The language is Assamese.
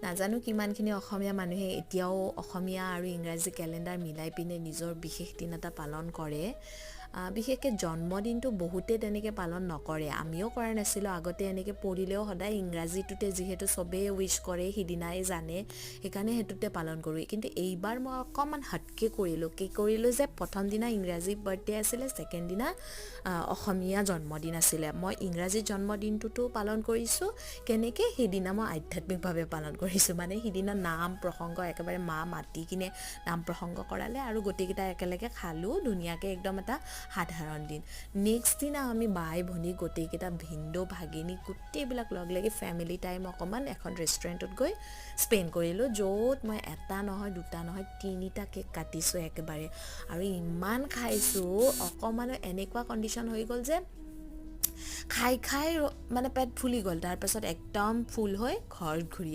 নাজানো কিমানখিনি অসমীয়া মানুহে এতিয়াও অসমীয়া আৰু ইংৰাজী কেলেণ্ডাৰ মিলাই পিনে নিজৰ বিশেষ দিন এটা পালন কৰে। বিশেষকৈ জন্মদিনটো বহুতে তেনেকৈ পালন নকৰে। আমিও কৰা নাছিলোঁ আগতে। এনেকৈ পৰিলেও সদায় ইংৰাজীটোতে, যিহেতু চবেই উইচ কৰে, সিদিনাই জানে, সেইকাৰণে সেইটোতে পালন কৰোঁ। কিন্তু এইবাৰ মই অকণমান हटके কৰিলোঁ। কি কৰিলোঁ যে প্ৰথম দিনা ইংৰাজী বাৰ্থডে আছিলে, ছেকেণ্ড দিনা অসমীয়া জন্মদিন আছিলে। মই ইংৰাজী জন্মদিনটোতো পালন কৰিছোঁ। কেনেকৈ? সিদিনা মই আধ্যাত্মিকভাৱে পালন কৰিছোঁ। মানে সিদিনা নাম প্ৰসংগ একেবাৰে মা মাতি কিনে নাম প্ৰসংগ কৰালে আৰু গোটেইকেইটা একেলগে খালোঁ ধুনীয়াকৈ, একদম এটা সাধাৰণ দিন। নেক্সট দিনা আমি বাই ভনী গোটেইকেইটা, ভিনদেউ, ভাগিনী, গোটেইবিলাক লগ লাগি ফেমিলি টাইম অকণমান এখন ৰেষ্টুৰেণ্টত গৈ স্পেণ্ড কৰিলোঁ, য'ত মই এটা নহয়, দুটা নহয়, তিনিটা কেক কাটিছোঁ একেবাৰে আৰু ইমান খাইছোঁ। অকণমানো এনেকুৱা কণ্ডিশ্যন হৈ গ'ল যে খাই খাই মানে পেট ফুলি গ'ল। তাৰপাছত একদম ফুল হৈ ঘৰত ঘূৰি